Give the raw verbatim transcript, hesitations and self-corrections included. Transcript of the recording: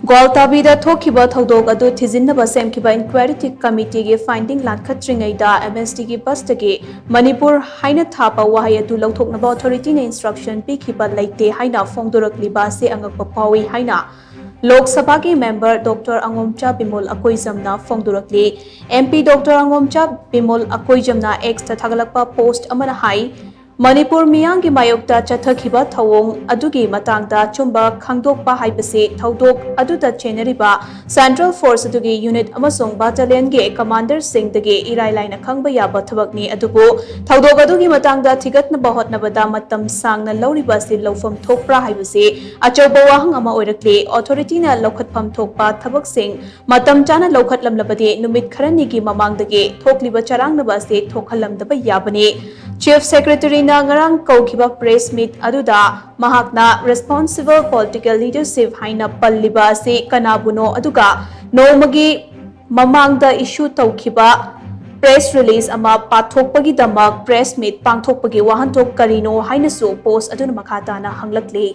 ꯒ꯭ꯋꯥꯜꯇꯥꯕꯤꯗ ꯊꯣꯛꯈꯤꯕ ꯊꯧꯗꯣꯛ ꯑꯗꯨ ꯊꯤꯖꯤꯟꯅꯕ ꯁꯦꯝꯈꯤꯕ ꯏꯟꯀ꯭ꯋꯥꯏꯔꯤ ꯀꯃꯤꯇꯤꯒꯤ ꯐꯥꯏꯟꯗꯤꯡ ꯂꯥꯟꯈꯠꯇ꯭ꯔꯤꯉꯩꯗ ꯑꯦꯝ ꯑꯦꯁ ꯇꯤꯒꯤ ꯕꯁꯇꯒꯤ ꯃꯅꯤꯄꯨꯔ ꯍꯥꯏꯅ ꯊꯥꯕ ꯋꯥꯍꯩ ꯑꯗꯨ ꯂꯧꯊꯣꯛꯅꯕ ꯑꯣꯊꯣꯔꯤꯇꯤꯅ ꯏꯟꯁꯇ꯭ꯔꯛꯁꯟ ꯄꯤꯈꯤꯕ ꯂꯩꯇꯦ ꯍꯥꯏꯅ ꯐꯣꯡꯗꯣꯔꯛꯂꯤꯕ ꯑꯁꯤ ꯑꯉꯛꯄ ꯐꯥꯎꯏ ꯍꯥꯏꯅ ꯂꯣꯛ ꯁꯚꯥꯒꯤ ꯃꯦꯝꯕꯔ ꯗꯣꯛꯇꯔ ꯑꯉꯣꯝꯆꯥ ꯕꯤꯃꯣꯜ ꯑꯀꯣꯏꯖꯝꯅ ꯐꯣꯡꯗꯣꯔꯛꯂꯤ꯫ M P doctor Angomcha Bimol ꯑꯀꯣꯏꯖꯝꯅ ꯑꯦꯛꯁꯇ ꯊꯥꯒꯠꯂꯛꯄ ꯄꯣꯁꯠ ꯑꯃꯅ ꯍꯥꯏ, ꯃꯅꯤꯄꯨꯔ ꯃꯤꯌꯥꯝꯒꯤ ꯃꯥꯌꯣꯛꯇ ꯆꯠꯊꯈꯤꯕ ꯊꯧꯑꯣꯡ ꯑꯗꯨꯒꯤ ꯃꯇꯥꯡꯗ ꯑꯆꯨꯝꯕ ꯈꯪꯗꯣꯛꯄ ꯍꯥꯏꯕꯁꯤ ꯊꯧꯗꯣꯛ ꯑꯗꯨꯗ ꯆꯦꯟꯅꯔꯤꯕ ꯁꯦꯟꯇ꯭ꯔꯦꯜ ꯐꯣꯔꯁ ꯑꯗꯨꯒꯤ ꯌꯨꯅꯤꯠ ꯑꯃꯁꯨꯡ ꯕꯥꯇꯥꯂꯤꯌꯟꯒꯤ ꯀꯃꯥꯟꯗꯔꯁꯤꯡꯗꯒꯤ ꯏꯔꯥꯏ ꯂꯥꯏꯅ ꯈꯪꯕ ꯌꯥꯕ ꯊꯕꯛꯅꯤ꯫ ꯑꯗꯨꯕꯨ ꯊꯧꯗꯣꯛ ꯑꯗꯨꯒꯤ ꯃꯇꯥꯡꯗ ꯊꯤꯒꯠꯅꯕ ꯍꯣꯠꯅꯕꯗ ꯃꯇꯝ ꯁꯥꯡꯅ ꯂꯧꯔꯤꯕ ꯑꯁꯤ ꯂꯧꯐꯝ ꯊꯣꯛꯄ꯭ꯔꯥ ꯍꯥꯏꯕꯁꯤ ꯑꯆꯧꯕ ꯋꯥꯍꯪ ꯑꯃ ꯑꯣꯏꯔꯛꯂꯤ꯫ ꯑꯣꯊꯣꯔꯤꯇꯤꯅ ꯂꯧꯈꯠꯐꯝ ꯊꯣꯛꯄ ꯊꯕꯛꯁꯤꯡ ꯃꯇꯝ ꯆꯥꯅ ꯂꯧꯈꯠꯂꯝꯂꯕꯗꯤ ꯅꯨꯃꯤꯠ ꯈꯔꯅꯤꯒꯤ ꯃꯃꯥꯡꯗꯒꯤ ꯊꯣꯛꯂꯤꯕ ꯆꯔꯥꯡꯅꯕ ꯑꯁꯤ ꯊꯣꯛꯍꯜꯂꯝꯗꯕ ꯌꯥꯕꯅꯤ꯫ ꯆꯤꯐ ꯁꯦꯀ꯭ꯔꯦꯇꯔꯤꯅ ꯉꯔꯥꯡ ꯀꯧꯈꯤꯕ ꯄ꯭ꯔꯦꯁ ꯃꯤꯠ ꯑꯗꯨꯗ ꯃꯍꯥꯛꯅ ꯔꯦꯁꯄꯣꯟꯁꯤꯕꯜ ꯄꯣꯂꯤꯇꯤꯀꯦꯜ ꯂꯤꯗꯔꯁꯤꯞ ꯍꯥꯏꯅ ꯄꯜꯂꯤꯕ ꯑꯁꯤ ꯀꯅꯥꯕꯨꯅꯣ, ꯑꯗꯨꯒ ꯅꯣꯡꯃꯒꯤ ꯃꯃꯥꯡꯗ ꯏꯁꯨ ꯇꯧꯈꯤꯕ ꯄ꯭ꯔꯦꯁ ꯔꯤꯂꯤꯖ ꯑꯃ ꯄꯥꯊꯣꯛꯄꯒꯤꯗꯃꯛ ꯄ꯭ꯔꯦꯁ ꯃꯤꯠ ꯄꯥꯡꯊꯣꯛꯄꯒꯤ ꯋꯥꯍꯟꯊꯣꯛ ꯀꯔꯤꯅꯣ ꯍꯥꯏꯅꯁꯨ ꯄꯣꯁꯠ ꯑꯗꯨꯅ ꯃꯈꯥ ꯇꯥꯅ ꯍꯪꯂꯛꯂꯤ꯫